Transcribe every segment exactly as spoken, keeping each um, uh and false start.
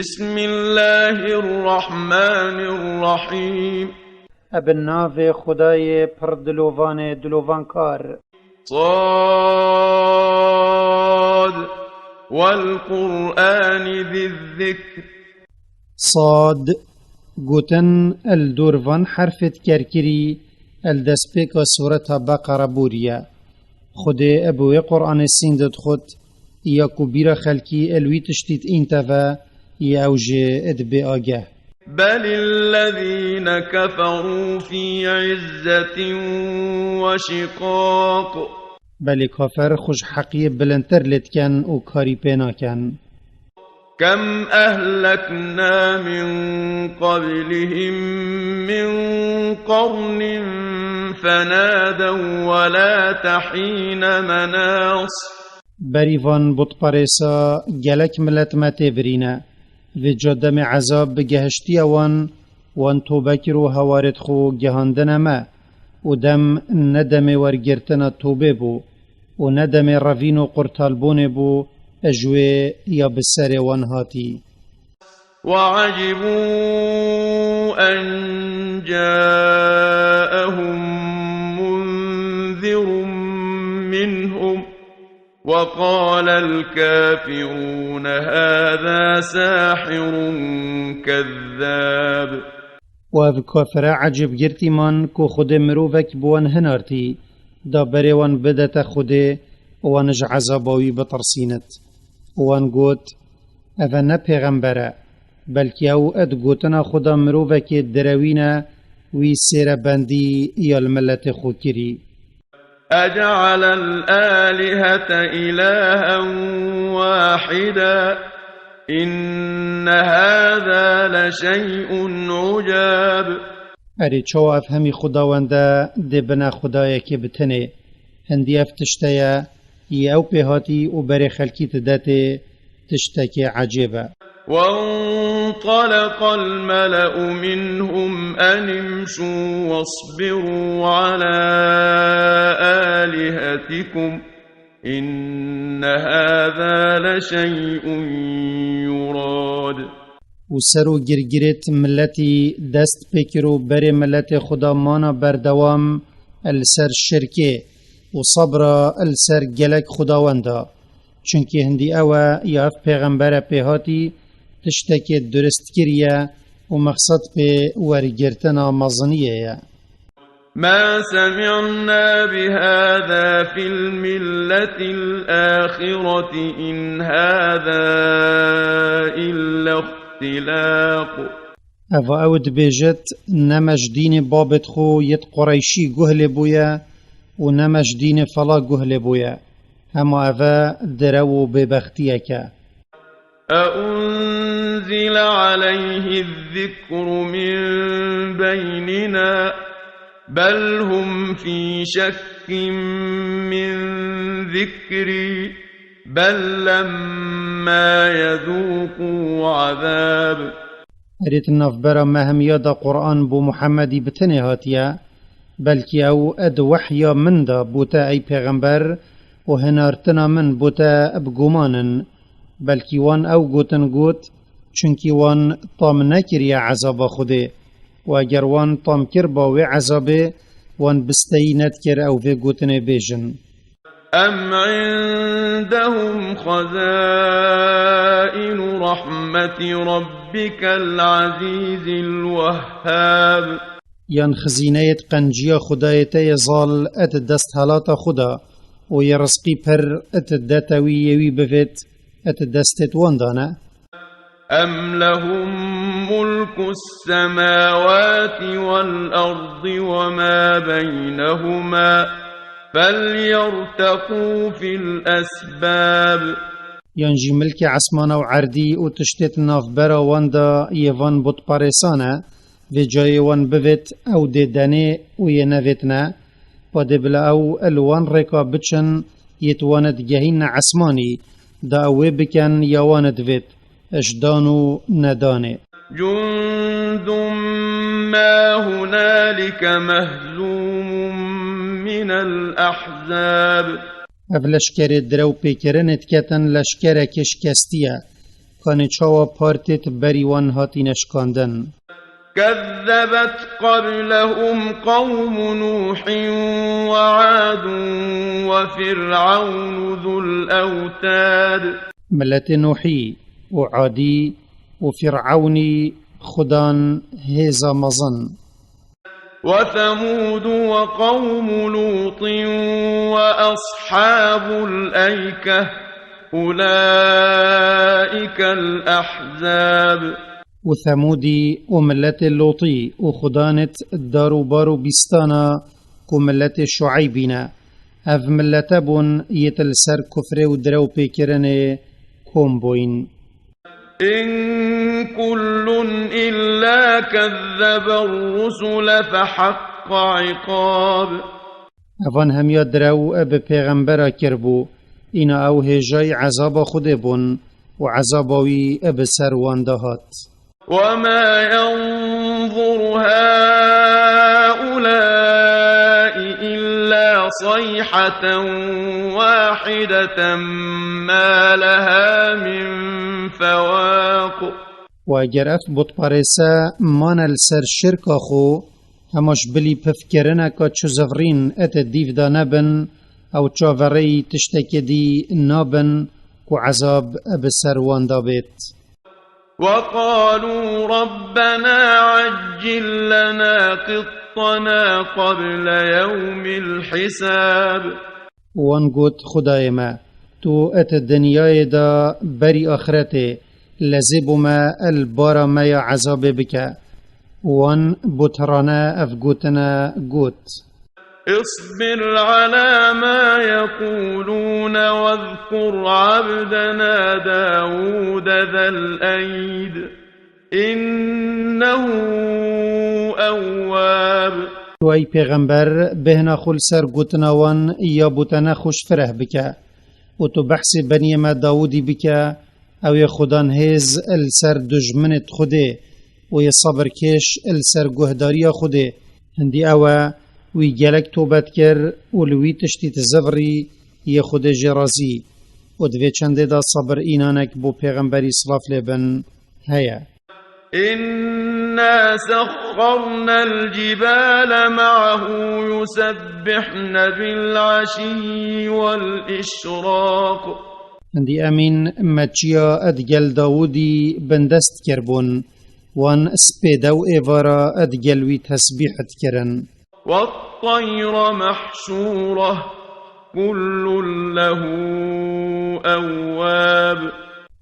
بسم الله الرحمن الرحيم. Ebe navê Xwedayê pir dilovanê dilovankar. صاد والقرآن ذي الذكر. Sad, gotin el dor van herfê dikerkirî, el destpêka sureta Beqere bûriye. Xwedê eb wê Qur'anê sînd dixwit, ya ku bîra xelkî el wî tiştî tînte ve, yê ew jê dibê ageh. بل الذين كفروا في عزة وشقاق. Belê kafer xwe ji heqiyê bilindtir lê dikin û karî pê nakin. كم أهلكنا من قبلهم من قرن فنادوا ولات حين مناص. Berî van butperêsa gelek milet me tê birîne. Vêca demê ezab bi gehiştiye wan, wan tobe kir û hewarêt xwe gihandine me. Û dem ne demê wergirtina tobê bû û ne demê revîn û qurtalbûnê bû, ji wê ya bi serê wan hatî. وعجبوا أن جاءهم منذر منهم وقال الكافرون هذا ساحر كذاب. Û ev kafire ecêb girtî man ku Xwedê mirovek bi wan hinartî, da berê wan bidete Xwedê û wan ji ezaba wî bitirsînit. Û wan got, Eve ne pêxember e, belkî ew di gotina xwe de mirovekê direwîne, wî sêrebendî ya li miletê xwe kirî. أجعل الآلهة إلها واحدا إن هذا لشيء عجاب. Erê, çawa ev hemî xwedawende dê bine xwedayekê bi tenê? Hindî ev tişte ye, yê ew pê hatî û berê xelkî didetê, tiştekê ecêb e. وانطلق الملأ منهم أن امشوا واصبروا على آلهتكم إن هذا لشيء يراد. Û ser û girgirêt miletî dest pê kir û berê miletê xwe da mana berdewam li ser şirkê û sebra li ser gelek xwedawenda. Çunkî hindî ew e ya ev pêxembere pê hatî tiştekê durist kiriye û mexsed pê wergirtina meziniyê ye. ما سمعنا بهذا في الملة الآخرة إن هذا إلا اختلاق. Eva ew dibêjit, ne me ji dînê babêt xwe yêt Qureyşî guh lê bûye û ne me ji dînê fela guh lê bûye. Hema eve direw û bêbextiyek e. أأنزل عليه الذكر من بيننا بل هم في شك من ذكري بل لما يذوقوا عذاب. Erê, di navbera me hemiya de Qur'an bo Muhemmedî bi tenê hatiye, belkî ew di wehya min de bote ey pêxember û hinartina min bote bi guman in. Belkî wan ew gotin got, çunkî wan tam nekiriye ezaba Xwedê. Û eger wan tam kirba wê ezabê, wan bisteyî nedikir ew vê gotinê bêjin. أم عندهم خزائن رحمة ربك العزيز الوهاب. Yan xizîneyêt qenciya Xwedayê te yê zal et dest helata xwe da û yê rizqî pir et dete wî yê wî bivêt et destêt wan dane? أم لهم ملك السماوات والأرض وما بينهما فليرتقوا في الأسباب. Yan jî milkê esmana û erdî û tiştêt navbera wan de yê van butparêsan e, vê cayê wan bivêt ew dê denê û yê nevêt ne, pa dê bila ew li wan rêka biçin, yêt wan digehîne esmanî, da ew wê bikin ya wan divêt, ji dan û nedanê. جند ما هنالك مهزوم من الأحزاب. Ev leşkerê direw pêkirinê diketin leşkerekê şikestî ye. Kanê çawa partêt berî wan hatîne şikandin? كذبت قبلهم قوم نوح وعاد وفرعون ذو الأوتاد. Miletê Nuhî û Adî û Fîr'ewnî xudan hêza mezin. وثمود وقوم لوط وأصحاب الأيكة أولئك الأحزاب. û Themûdî û miletê Lûtî û xudanêt dar û bar û bîstana ku miletê Şueybî ne. Ev milete bûn yêt li ser kufrê û direwpêkirinê kom bûyn. إن كل إلا كذب الرسل فحق عقاب. Evan hemiya direw bi pêxembera kiribû, îna ew hêjayî ezaba Xwedê bûn û ezaba wî bi ser wan de hat. وما ينظر هؤلاء إلا صيحة واحدة ما لها من فواق. û eger ev butparêse mane li ser şirka xwe, hema ji bilî pifkirineka çi zivrîn ete dîv de nebin, ew çaverêyî tiştekê dî nabin ku ezab bi ser wan de bêt. وقالوا ربنا عجل لنا قطنا قبل يوم الحساب. Wan got, Xwedayê me, tu et dinyayê de berî axretê lezê bo me el bara me ya ezabê bike. Wan butrane ev gotine got. اصبر على ما يقولون واذكر عبدنا داود ذا الأيد إنه أواب. Tu ey pêxember bêhna xwe li ser gotina wan ya bûtene xwe ji fireh bike û tu behsê beniyê me Dawûdî bike, ew ê xudan hêz li ser dijminê Xwedê û yê sebirkêş li ser guhdariya Xwedê. Hindî ew e, wî gelek tobe dikir û li wî tiştî dizivirî, yê Xwedê jê razî. Û di vê çendê de sebir înanek bo pêxemberî silav lê bin heye. إنا سخرنا الجبال معه يسبحن بالعشي والإشراق. Hindî emîn me çiya digel Dawûdî bindest kiribûn, wan spêde û êvara digel wî tesbîh dikirin. والطير محشورة كل له أواب.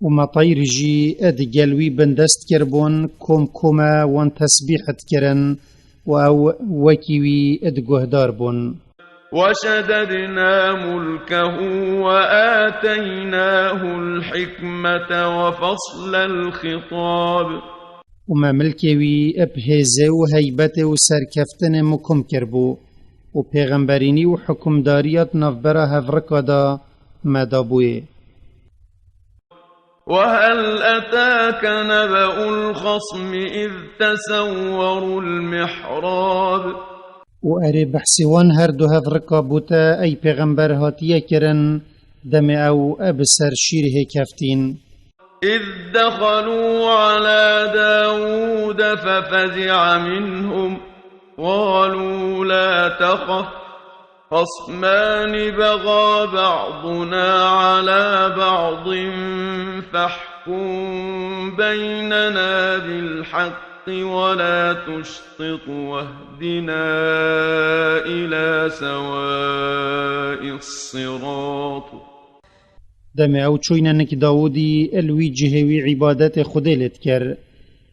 Û me teyr jî digel wî bindest kiribûn, kom kom e wan tesbîh dikirin û ew wekî wî guhdar bûn. وشددنا ملكه وآتيناه الحكمة وفصل الخطاب. Û me milkê wî bi hêzê û heybetê û serkeftinê mikum kiribû û pêxemberînî û hukimdariya di navbera hevrika de me dabûyê. وهل أتاك نبأ الخصم إذ تسوروا المحراب. Û erê behsê wan her du hevrika bû te, ey pêxember, hatiye kirin, demê ew bi ser şîrhê keftîn. إذ دخلوا على داود ففزع منهم قالوا لا تخف خصمان بغى بعضنا على بعض فاحكم بيننا بالحق ولا تشطط واهدنا إلى سواء الصراط. Demê ew çûyne nik Dawûdî, li wî cihê wî îbadetê Xwedê lê dikir.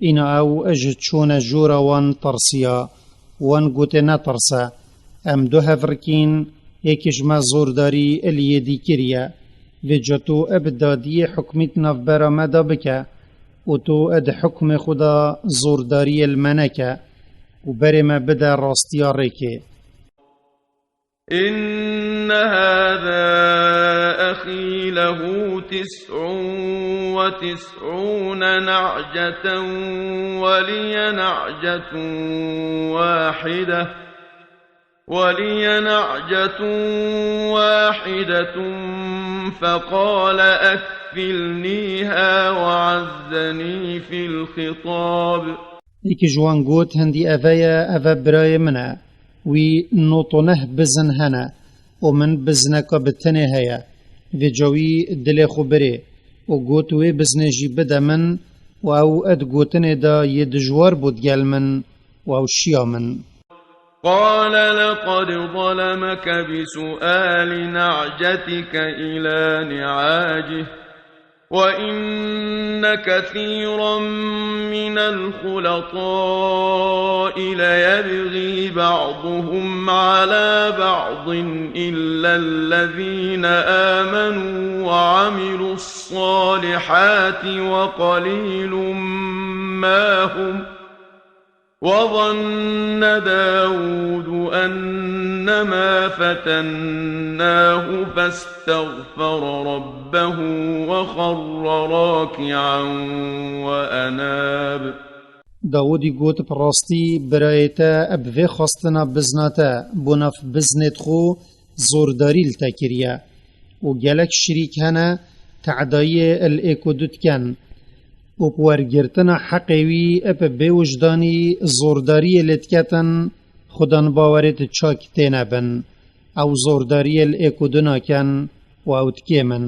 Îna ew ji çûne jûra wan tirsiya. Wan gotê, netirse. Em du hevrikîn, yekî ji me zordarî li yê dî kiriye. Vêca tu bi dadiyê hukmî di navbera me de bike û tu di hukmê xwe de zordariyê li me neke û berê me bide rastiya rêkê. إن هذا أخي له تسع وتسعون نعجة ولي نعجة واحدة، ولي نعجة واحدة فقال أكفلنيها وعز الخطاب. Êkî ji wan got, hindî eve ye, eve birayê min e. Wî nod û neh bizin hene û min bizineka bi tenê heye. Vêca wî dilê xwe birê û got, wê biznê jî bide min û ew di gotinê de yê dijwar bû digel min û ew şiya min. قال لقد ظلمك بسؤال نعجتك إلى نعاجه وإن كثيرا من الخلطاء ليبغي بعضهم على بعض إلا الذين آمنوا وعملوا الصالحات وقليل ما هم وظن داود أنما فتناه فاستغفر ربه وخر راكعا وأناب. Dawudî got, bi rastî birayê te bi vê xwestina bizna te bo nav biznê xwe zordarî li te kiriye û gelek şirîk hene, te'dayiyê li êk û du dikin û bi wergirtina heqê wî bi bêwijdanî zordariyê lê diketin, xudan bawerê di çak têne bin. Ew zordariyê li êk û du nakin û ew dikêmin.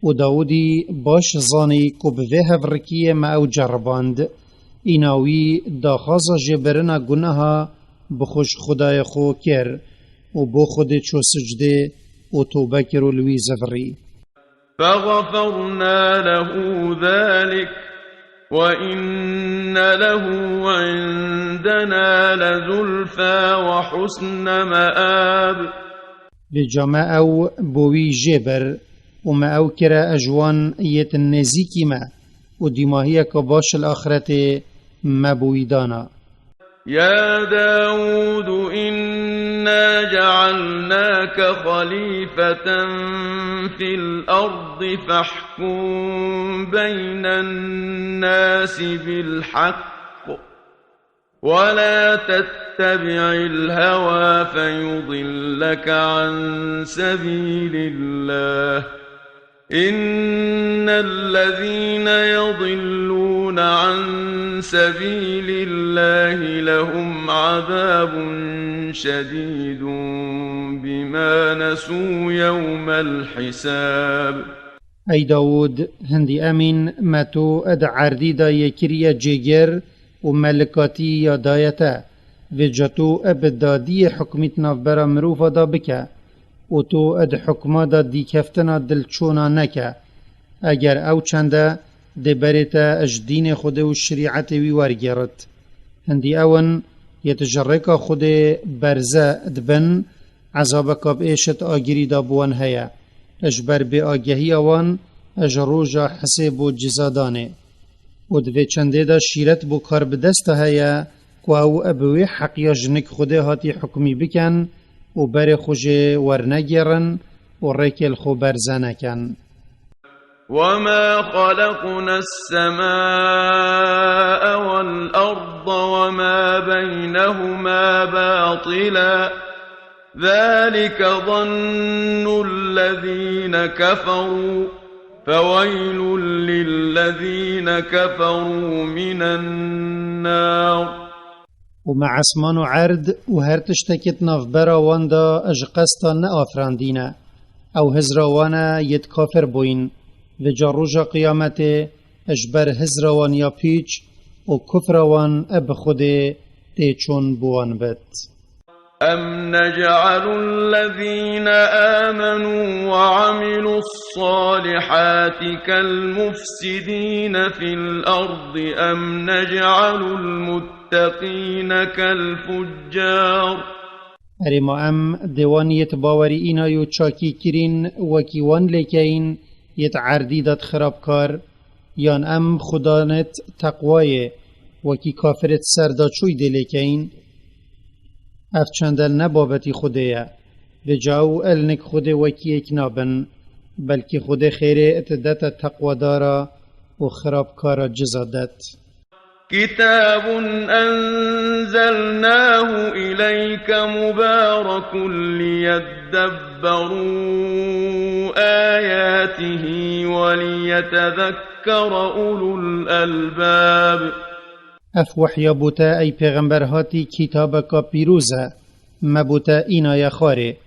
Û Dawudî baş zanî ku bi vê hevrikiyê me ew ceriband. Îna wî daxwaza jêbirina gunaha bi xwe ji Xwedayê xwe kir û bo Xwedê çû sicdê û tobe kir û li wî zivirî. فغفرنا له ذلك وإن له عندنا لزلفى وحسن مآب. Vêca me ew bo wî jê bir û me ew kire ji wan yêt nêzîkî me û dîmahiyeke baş li axretê me bo wî dana. يا داود إنا جعلناك خليفة في الأرض فاحكم بين الناس بالحق ولا تتبع الهوى فيضلك عن سبيل الله إن الذين يضلون عن سبيل الله لهم عذاب شديد بما نسوا يوم الحساب. Ey Dawûd, hindî emîn me tu di erdî de yê kiriye cêgir û me likatî ya daye te. Vêca tu bi dadiyê hukmî di navbera mirova de bike û tu di hukma de dîkeftina dilçûna neke. Eger ew çend e, dê berê te ji dînê Xwedê û şerîetê wî wergêrit. Hindî ew in yêt ji rêka Xwedê berze dibin, ezabeka bi êşit agirî de bi wan heye. Ji ber bêagehiya wan ji roja hisêb û cizadanê. Û di vê çendê de şîret bo karbidesta heye ku ew bi wê heqiya ji nik Xwedê hatî hukmî bikin û berê xwe jê wernegêrin û rêkê li xwe berze nekin. وما خلقنا السماء والأرض وما بينهما باطلا ذلك ظن الذين كفروا فويل للذين كفروا من النار. Û me esman û erd û her tiştekî di navbera wan de ji qesta neafirandîne. Ew hizra wan e yêt kafir bûyîn. Vêca roja qiyametê ji ber hizra wan ya pîç û kufra wan bi Xwedê tê çûn bi wan bit. أم نجعل الذين آمنوا وعملوا الصالحات كالمفسدين في الأرض أم نجعل المتقين كالفجار. Erê ma em dê wan yêt bawerî îna yo çakî kirîn wekî wan lêkeyin yêt erdî de xirabkar, yan em xudanêt teqwayê wekî kafirêt serdaçûy dê lêkeyin? Ev çendel ne babetî Xwedê ye. Vêca ew el nik Xwedê wekî yek nabin, belkî Xwedê xêrê didete teqwadara û xirabkara ciza det. كتاب أنزلناه إليك مبارك ليدبروا آياته وليتذكر وَيَذَّكَّرَ أُولُو الْأَلْبَابِ. Ev wehya bo te, ey pêxember, hatî kitabeka pîroz e, me bo te înaye xwarê.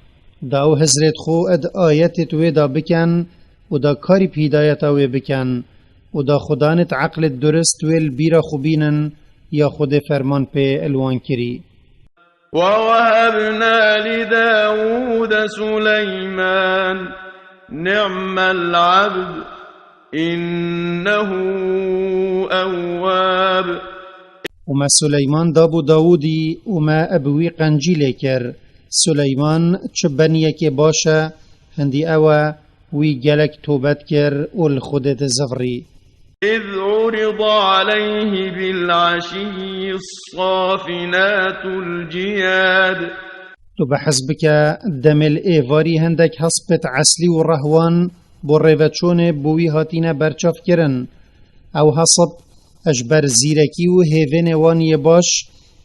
Da ew hizrêt xwe id ayetêt wê da biken û da karî bi hîdayeta wê biken û da xudanêt eqlêt durist wê li bîra xwe bînin ya Xwedê ferman pê li wan kirî. وَوَهَبْنَا لِدَاوُودَ سُلَيْمَانَ، نِعْمَ الْعَبْدُ، إِنَّهُ أَوَّابٌ. Û me Suleyman da bo Dawûdî û me bi wî qencî lê kir. Suleyman çi beniyekê baş e, hindî ew e, wî gelek tobet kir û li Xwedê dizivirî. إِذْ عُرِضَ عَلَيْهِ بِالْعَشِيِّ الصَّافِنَاتُ الْجِيَادُ. Tu behs bike, demê li êvarî hindek hespêt eslî û rehwan bo rêveçûnê bo wî hatîne berçavkirin. Ew hesp ji ber zîrekî û hêvênê wan yê baş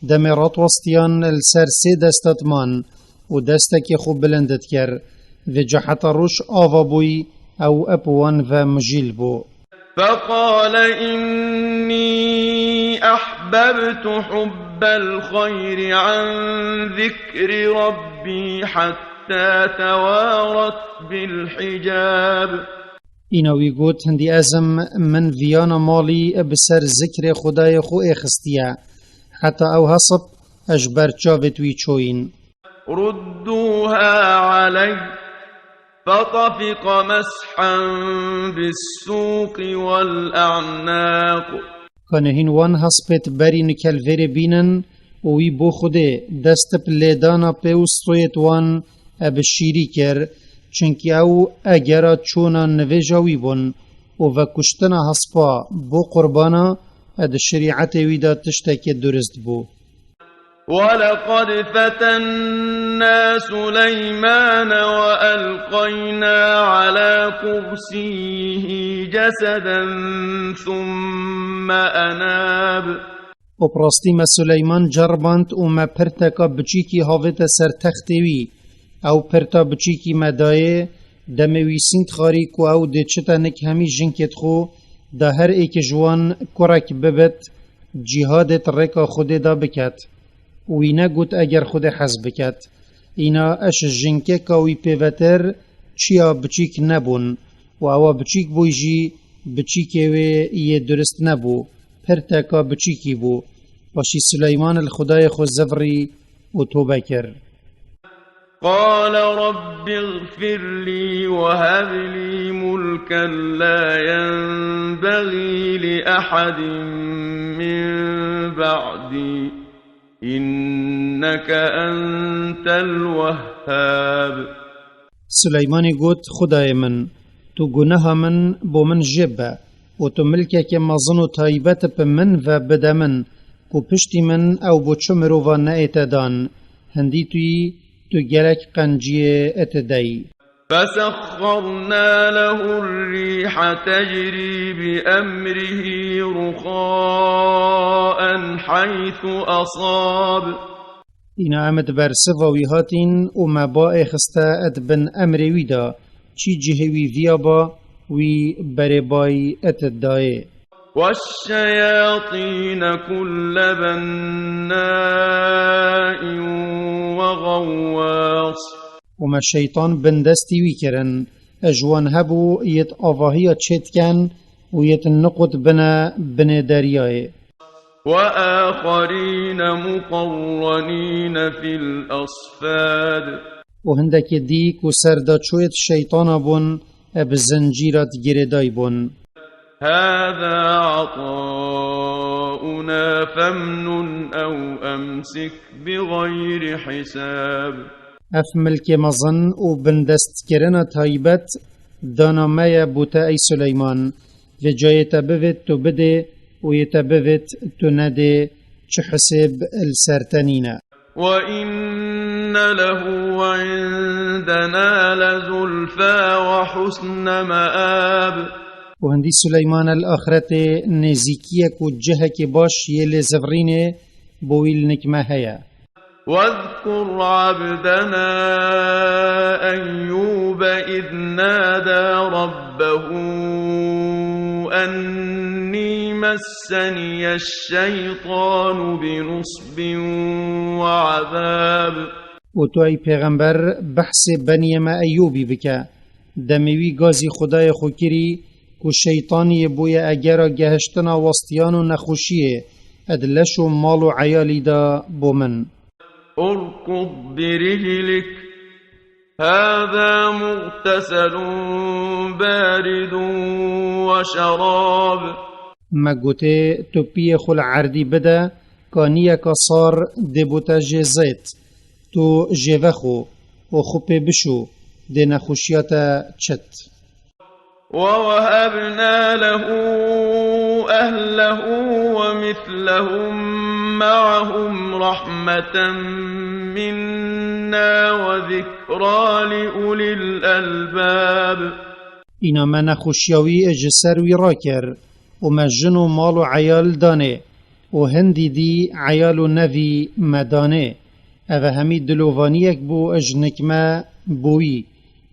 demê ratwestiyan li ser sê desta diman û destekê xwe bilind dikir. Vêca heta roj ava bûyî ew bi wan ve mijîl bû. فَقَالَ إِنِّي أَحْبَبْتُ حُبَّ الْخَيْرِ عَنْ ذِكْرِ رَبِّي حَتَّى تَوَارَتْ بِالْحِجَابِ. Îna wî got, hindî ez im, min viyana malî bi ser zikrê Xwedayê xwe êxistiye, heta ew hesp ji ber çavêt wî çoyîn. رُدُّوهَا عَلَيَّ فَطَفِقَ مَسْحًا بِالسُّوقِ وَالْأَعْنَاقِ. Kanê hîn wan hespêt berî nikelvêrê bînin û wî bo Xwedê dest bi lêdana pê û stoyêt wan bi şîrî kir, çunkî ew egera çûna nivêja wî bûn û vekuştina hespa bo qurbana di şerîetê wî de tiştekê durist bû. وَلَقَدْ فَتَنَّا سُلَيْمَانَ وَأَلْقَيْنَا عَلَى كُرْسِيِّهِ جَسَدًا ثُمَّ أَنَابَ. Û bi rastî me Suleyman ceriband û me pirteka biçîkî havête ser textê wî. Ew pirta biçîkî me dayê, demê wî sînd xwarî ku ew dê çite nik hemî jinkêt xwe da her êkê ji wan kurek bibit, cîhadê di rêka Xwedê de biket. Wî negot eger Xwedê hez biket. Îna eş jinkeka wî pêvetir çiya biçîk nebûn û ewa biçîk bûy jî biçîkê wê yê durist nebû, pirteka biçîkî bû. Paşî Suleyman li Xwedayê xwe zivirî û tobe kir. قَالَ رَبِّ اغْفِرْ لِي وَهَبْ لِي مُلْكًا لَا يَنبَغِي لِأَحَدٍ مِّن بَعْدِي إِنَّكَ أَنتَ الْوَهَّابُ. Suleymanî got, Xwedayê min, tu guneha min bo min jê be û tu milkeke mezin û taybet bi min ve bide min, ku piştî min ew bo çi mirova neête dan. Hindî tu yî, tu gelek qenciyê ete deyî. فَسَخَّرْنَا لَهُ الرِّيحَ تَجْرِي بِأَمْرِهِ رُخَاءً حَيْثُ أَصَابَ. Îna em di ber siva wî hatîn û me ba êxiste di bin emrê wî de, çî cihê wî viya ba, wî berê bay ete dayê. وَالشَّيَاطِينَ كُلَّ بَنَّاءٍ وَغَوَّاصٍ. Û me şeytan bindestî wî kirin, ji wan hebû yêt avahiya çêtken û yêt niqut bine binê deryayê. وَآخَرِينَ مُقَرَّنِينَ فِي الْأَصْفَادِ. Û hindekê dî ku serdaçoyêt şeytana bûn, bi zincîrat girêday bûn. هَذَا عَطَاؤُنَا فَامْنُنْ أَوْ أَمْسِكْ بِغَيْرِ حِسَابٍ. Ev milkê mezin û bindestkirina taybet dana me ye bo te ey Suleyman. Vêca yê te bivêt tu bidê û yê te bivêt tu nedê, çi hisêb li ser te nîne. وَإِنَّ لَهُ عِندَنَا لَزُلْفَىٰ وَحُسْنَ مَآبٍ. Û hindî Suleyman li axretê nêzîkiyek û cihekê baş yê lêzivirînê bo wî li nik me heye. وَاذْكُرْ عَبْدَنَا أَيُّوبَ إِذْ نَادَىٰ رَبَّهُ أني مسني الشيطان بنصب وعذاب. û tu ey pêxember behsê beniyê me Eyûbî bike. Demê wî gazî Xwedayê xwe kirî ku şeytaniyê bûye egera gehiştina westiyan û nexweşiyê, ed leş û mal û eyalî de bo min. اركض برجلك، هذا مغتسل بارد وشراب. Me gotê, tu piyê xwe li erdî bide, kaniyeka sar dê bo te jê zêt. Tu jê vexwe û xwe pê bişo, dê nexweşiya te çit. ووهبنا له أهله ومثلهم معهم رحمة منا وذكرى لأولي الألباب. Îna me nexweşiya wî ji ser wî rakir û me jin û mal û eyal danê û hindî dî eyal û nevî me danê. Ev hemî dilovaniyek bû ji nik me bo wî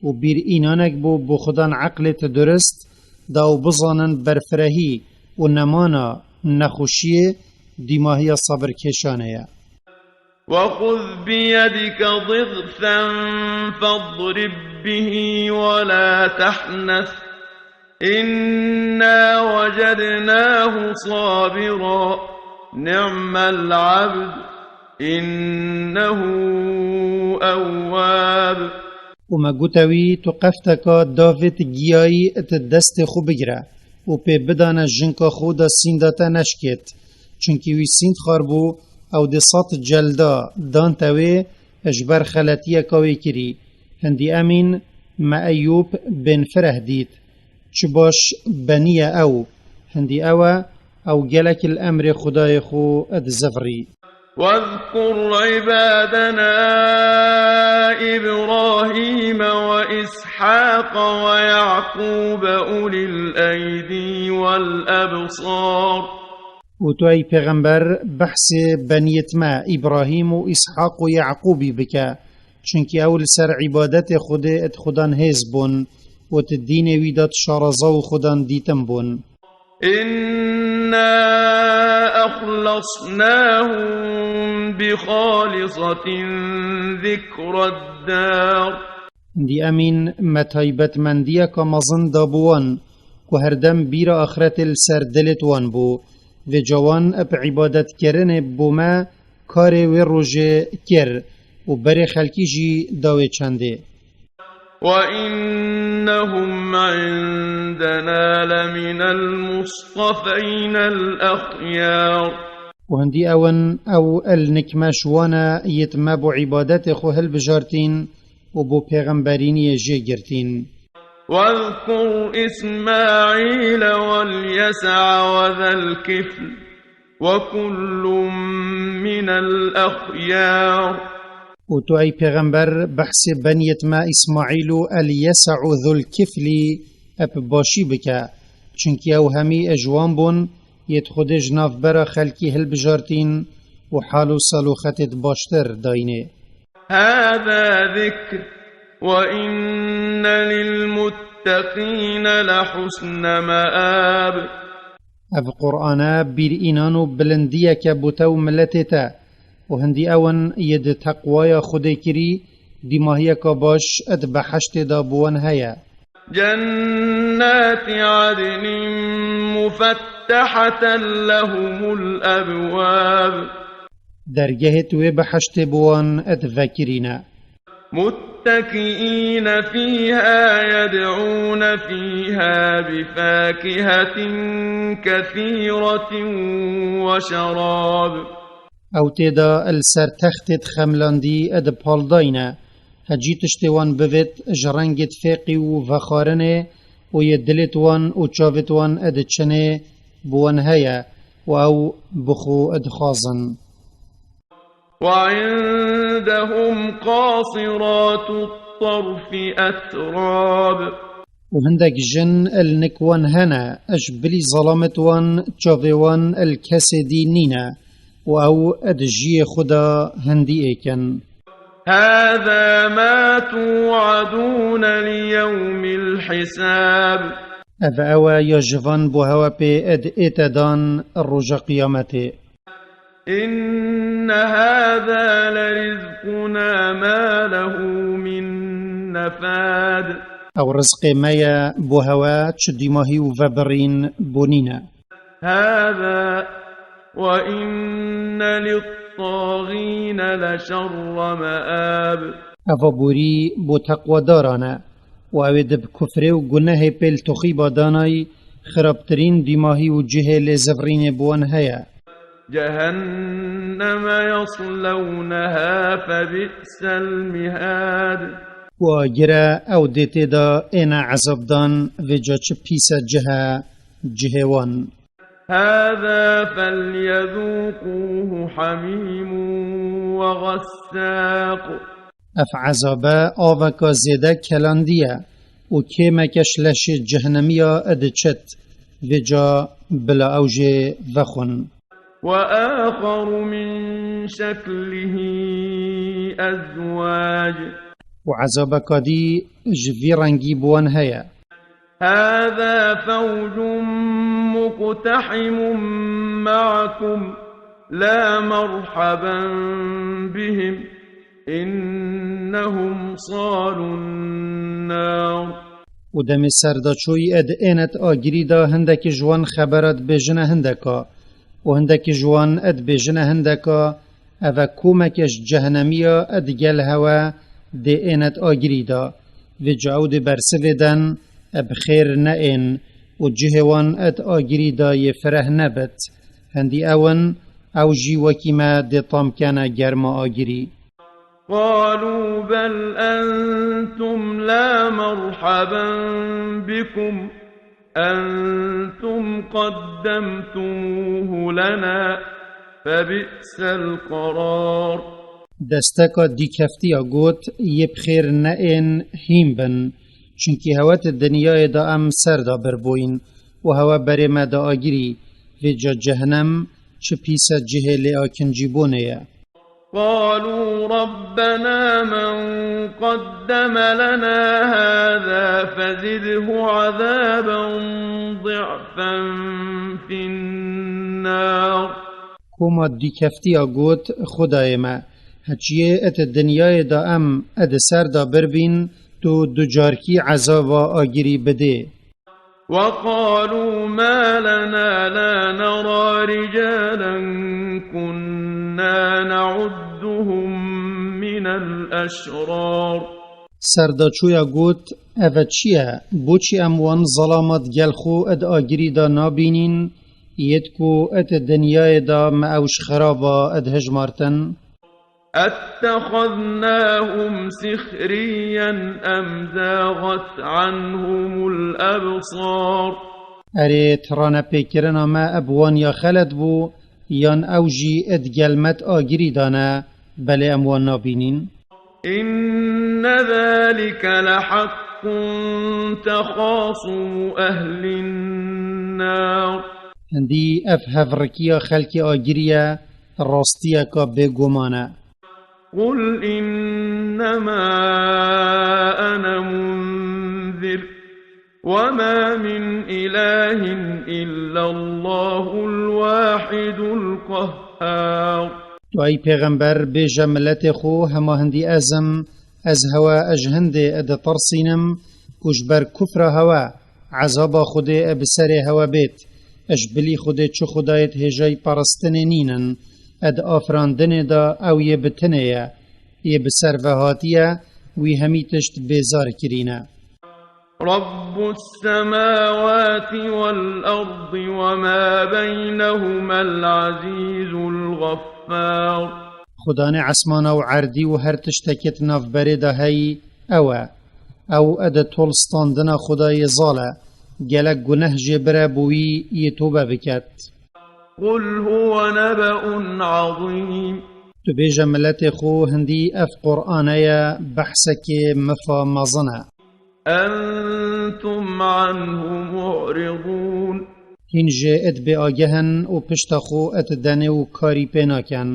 û bîr înanek bû bo xudan eqlêt durist da û bizanin berfirehî û nemana nexweşiyê dîmahiya sabirkêşanê ye. وخذ بيدك ضغثا فاضرب به ولا تحنث، إنا وجدناه صابرا، نعم العبد، إنه أواب. û me gote wî, tu qefteka davêt giyayî di destê xwe bigire û pê bidane jinka xwe da sînda te neşkêt, çunkî wî sînd xwar bû, ew dê sed celda dan te wê ji ber xeletiyeka wê kirî. Hindî emîn me Eyûb bên fireh dît. Çi baş beniye ew. Hindî ew e, ew gelek li emrê Xwedayê xwe dizivirî. واذكر عبادنا إبراهيم وإسحاق ويعقوب أولي الأيدي والأبصار. û tu ey pêxember behsê beniyêt me Îbrahîm û Îshaq û Yaqûbî bike, çunkî ew li ser îbadetê Xwedê ed xudan hêz bûn û di dînê wî de şaraza û xudan dîtin bûn. إنا أخلصناهم بخالصة ذكرى الدار. Hindî emîn me taybetmendiyeka mezin da bo wan, ku herdem bîra axretê li ser dilêt wan bû. Vêca wan bi îbadetkirinê bo me karê wê rojê kir û berê xelkî jî dawê çendê. وإنهم عندنا لمن المصطفين الأخيار. û hindî ew in, ew el nikme ji wan e yêt me bo îbadetê xwe hilbijartîn û bo pêxemberîniyê jê girtîn. واذكر إسماعيل واليسع وذا الكفل وكل من الأخيار. û tu ey pêxember behsê beniyêt me Îsmaîl û Elyesa û Zulkiflî ep başî bike, çunkî ew hemî ji wan bûn, yêt Xwedê ji navbera xelkî hilbijartîn û hal û saloxetêt baştir dayînê. هذا ذكر، وإن للمتقين لحسن مآب. Ev Qur'ane bîr înan û bilindiyeke bo te û miletê te, û hindî ew in yê di teqwaya Xwedê kirî, dîmahiyeka baş di behiştê de bo wan heye. جنات عدن مفتحة لهم الأبواب. Dergehêt wê behiştê bo wan di vekirî ne. متكئين فيها يدعون فيها بفاكهة كثيرة وشراب. Ew tê de li ser textêt xemlandî di pal dayne. Hecî tiştê wan bivêt ji rengêt fêqî û vexwarinê û yê dilêt wan û çavêt wan di çinê bi wan heye û ew bi xwe dixwazin. وعندهم قاصرات الطرف أتراب. û hindek jin li nik wan hene, ji bilî zalamet wan, çavê wan li kesê dî nîne û ew di jiyê xwe de hindî êk in. هذا ما توعدون ليوم الحساب. Ev ew e ya ji van bo hewe pê ed ête dan roja qiyametê. إن هذا لرزقنا ما له من نفاد. Ew rizqê me ye bo hewe çi dîmahî û vebirîn bo nîne. هذا وإن للطاغين لشر مآب. Eva borî bo teqwadaran e û ew ê di bi kufrê û gunehê pêl toxîba danayî xirabtirîn dîmahî û cihê lêzivrînê bi wan heye. جهنم يصلونها فبئس المهاد. Û agir e ew dê tê de êne ezabdan, vêca çi pîs e cih e cihê wan. هذا فليذوقوه حميم وغساق. Ev ezabe aveka zêde kelandî ye û kêmeke ji leşê cehnemiya diçit, vêca bila ew jê vexwin. وآخر من شكله أزواج. Û ezabeka dî ji vî rengî bi wan heye. هذا فوج مقتحم معكم لا مرحبا بهم إنهم صالوا النار. Û demê serdaçoyî ed ênet agirî de hindekî ji wan xebera dibêjine hindeka û hindekî ji wan ed bêjine hindeka, ev e komeke ji cehnemiya ed gel hewe dê ênet agirî de. Vêca ew dê bersivê den, e bi xêr neên û cihê wan ed agirî de yê fireh nebit. Hindî ew in, ew jî wekî me dê tam kene germa agirî. قالوا بل أنتم لا مرحبا بكم أنتم قدمتموه لنا فبئس القرار. Desteka dîkeftiya got, yê bi xêr neên hîn bin, çunkî hewe di dinyayê de em ser de bir bûyn û hewe berê me de agirî, vêca cehnem çi pîse cihê lêakincîbûnê ye. قالوا ربنا من قدم لنا هذا فزده عذابا ضعفا في النار. Koma dîkeftiya got, Xwedayê me, heçiyê et dinyayê de em ed ser de birbîn, tu ducarkî ezaba agirî bidê. وقالوا ما لنا لا نرى رجالا كنا نعدهم من الأشرار. Serdaçoya got, Ev e çi ye? Boçî em wan zelama digel xwe ed agirî de nabînîn, yêt ku ed dinyayê de me ew ji xeraba ed hejmartin? أتخذناهم سخريا أم زاغت عنهم الأبصار. Erê, tiranepêkirina me bi wan ya xelet bû, yan ew jî digel me di agirî de ne, belê em wan nabînîn? إن ذلك لحق تخاصم أهل النار. Hindî ev hevrikiya xelkê agirî ye, rastiyeka bêguman e. قل إنما أنا منذر وما من إله إلا الله الواحد القهار. Tu ey pêxember bêje miletê xwe, hema hindî ez im, ez hewe ji hindê ditirsînim ku ji ber kufra hewe ezaba Xwedê bi serê hewe bêt. Ji bilî Xwedê çi xwedayê di hêjayî peristinê nînin. Di afirandinê de ew yê bi tinê ye, yê bi ser ve hatiye, wî hemî tişt bêzar kirîne. رب السماوات والأرض وما بينهما العزيز الغفار. Xudanê esmana û erdî û her tiştekê di navberê de heyî ew e. Ew ed tol standina Xwedayê zal e. Gelek guneh jê bire bo wî yê tobe biket. قل هو نبأ عظيم. Tu bêje miletê xwe, hindî ev Qur'ane ye, behsekê mifa mezin e. أنتم عنه معرضون. Hîn jê ed bêageh in û pişta xwe ed denê û karî pê nakin.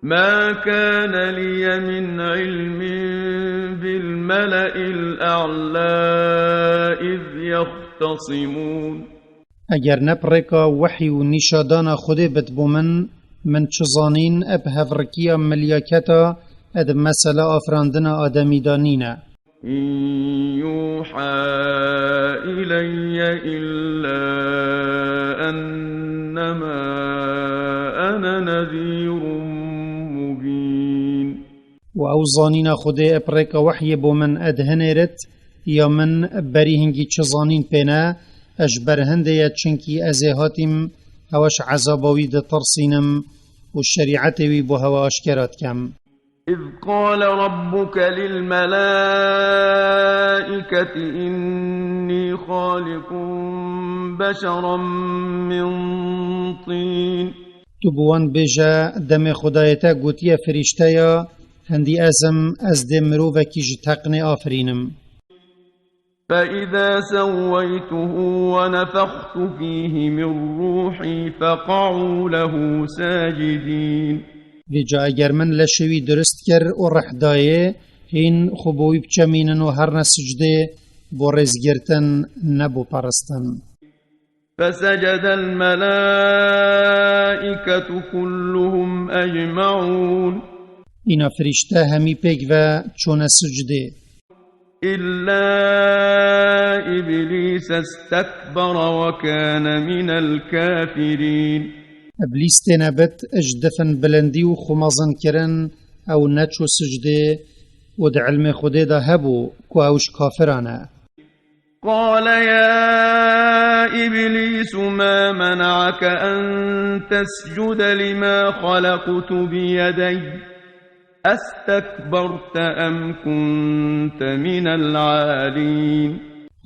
ما كان لي من علم بالملأ الأعلى إذ يختصمون. يختصمون. Eger ne bi rêka wehy û nîşadana Xwedê bit bo min, min çi zanîn eb hevrikiya milyaketa ed mesela afirandina ademî de nîne. إن يوحى إلي إلا أنما أنا نذير مبين. Û ew zanîna Xwedê eb rêka wehyê bo min ed hinêrit, ya min berî hingî çi zanîn pê ne, ez ji ber hindê ye, çinkî ez ê hatîm hewa ji ezaba wî ditirsînim û şerîetê wî bo hewa aşkera dikem. إذ قال ربك للملائكة إني خالق بشرا من طين. Tu bi wan bêje, demê Xwedayê te gotiye firîşteya, hindî ez im, ez dê mirovekî ji teqnê afirînim. فإذا سويته ونفخت فيه من روحي فقعوا له ساجدين. Vêca eger min leşê wî durist kir û rih dayê, hîn xwe bo wî biçemînin û herne sicdê, bo rêzgirtin, ne bo peristin. فسجد الملائكة كلهم أجمعون. Îna firîşte hemî pêk ve çûne sicdê. إلا إبليس استكبر وكان من الكافرين. Îblîs têne bit, ji difin bilindî û xwe mezin kirin, ew neçû sicdê û di ilmê Xwedê de hebû ku ew ji kafiran e. قال يا إبليس ما منعك أن تسجد لما خلقت بيدي أستكبرت أم كنت من العالين.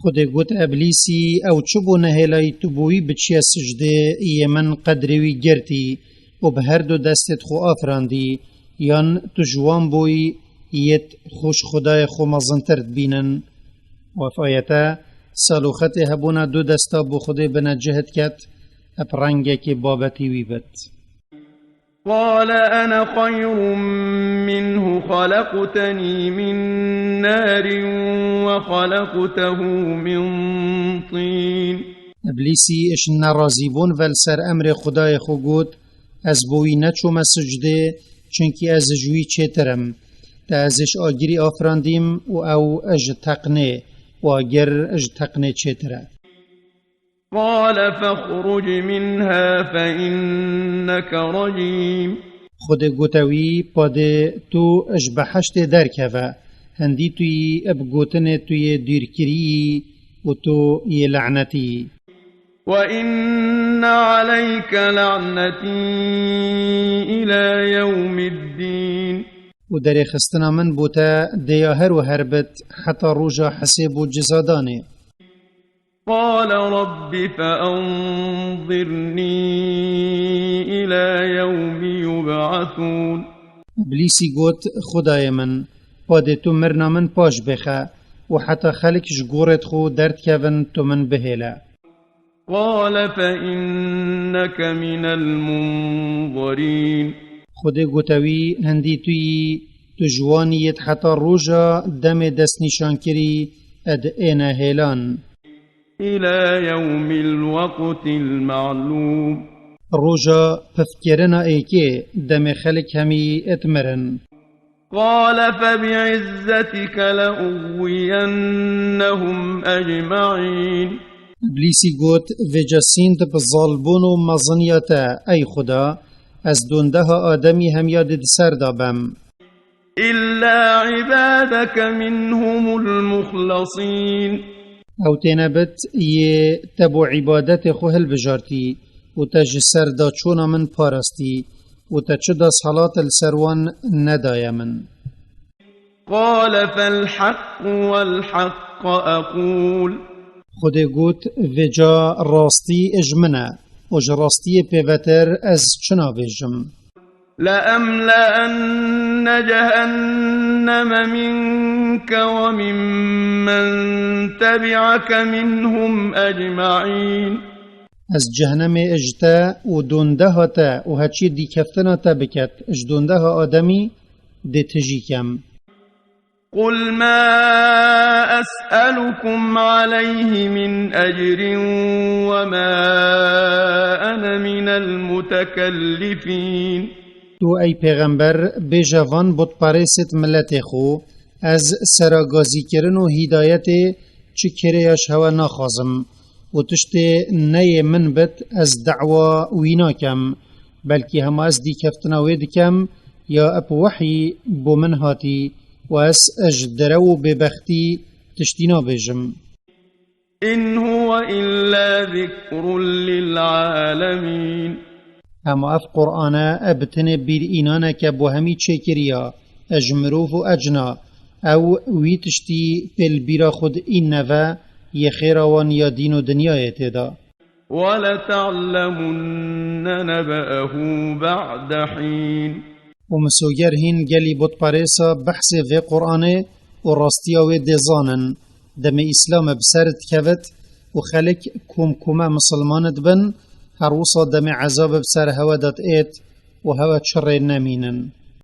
Xwedê got Eblîsî, ew çi bo nehêlayî tu bo wî biçiye sicdê yê min qedrê wî girtî û bi her du destêt xwe afirandî, yan tu ji wan boyî yêt xwe ji Xwedayê xwe mezintir dibînin? Wef ayete, saloxetê hebûna du desta bo Xwedê binecih diket, eb rengekê babetî wî bit. قال أنا خير منه خلقتني من نار وخلقته من طين. Îblîsî ji nerazîbûn ve li ser emrê Xwedayê xwe got, ez bo wî neçûme sicdê, çunkî ez ji wî çêtir im. Te ez ji agirî afirandîm û ew ji teqnê, û agir ji teqnê çêtir e. قال فاخرج منها فإنك رجيم. Xwedê gote wî, padê tu ji behiştê derkeve, hindî tu yî bi gotinê tu yê dûrkirî yî û tu yê lenetî yî. وإن عليك لعنتي إلى يوم الدين. Û derêxistina min bo te dê ya her û her bit heta roja hisêb û cizadanê. قال رب فأنظرني إلى يوم يبعثون. Îblîsî got, Xwedayê min, padê tu mirina min paş bêxe û heta xelk ji gorêt xwe derdikevin tu min bihêle. قال فإنك من المنظرين. Xwedê gote wî, hindî tu yî, tu ji wan yêt heta roja demê destnîşankirî ed êne hêlan. إلى يوم الوقت المعلوم. Roja pifkirina êkê, demê xelk hemî êt mirin. قال فبعزتك لأغوينهم أجمعين. Îblîsî got, vêca sînd bi zalbûn û meziniya te, ey Xuda, ez dondeha Ademî hemiya dê di ser de bem. إلا عبادك منهم المخلصين. Ew têne bit, yê te bo îbadetê xwe hilbijartî û te ji ser daçûna min parastî û te çi desthilat li ser wan nedaye min. قال فالحق والحق أقول. Xwedê got, vêca rastî ji min e û ji rastiyê pêvetir ez çi nabêjim? لأملأن جهنم منك ومن من تبعك منهم أجمعين. Ez cehnemê ji te û dondeha te û heçî dîkeftina te biket, ji dondeha Ademî dê tijî kem. قل ما أسألكم عليه من أجر وما أنا من المتكلفين. Tu ey pêxember bêje van butperêsêt miletê xwe, ez seragazîkirin û hîdayetê çi kirêya ji hewe naxwazim û tiştê neyê min bit ez dewa wî nakem, belkî hema ez dîkeftina wê dikem ya eb wehyî bo min hatî û ez ji derew û bêbextî tiştî nabêjim. إن هو إلا ذكر للعالمين. Hema ev Qur'ane e bi tenê bîr înaneke bo hemî çêkiriya, e ji mirov û ecna, ew wî tiştî pê li bîra xwe diînne ve yê xêra wan ya dîn û dinyayê tê de. ولتعلمن نبأه بعد حين. Û misoger hîn gelî butperêsa behsê vê Qur'anê û rastiya wê dê zanin. Demê Îslam e bi ser dikevit û xelk kom kome misilman dibin, her wisa demê ezab e bi ser hewe de diêt û hewe çi rê nemînin.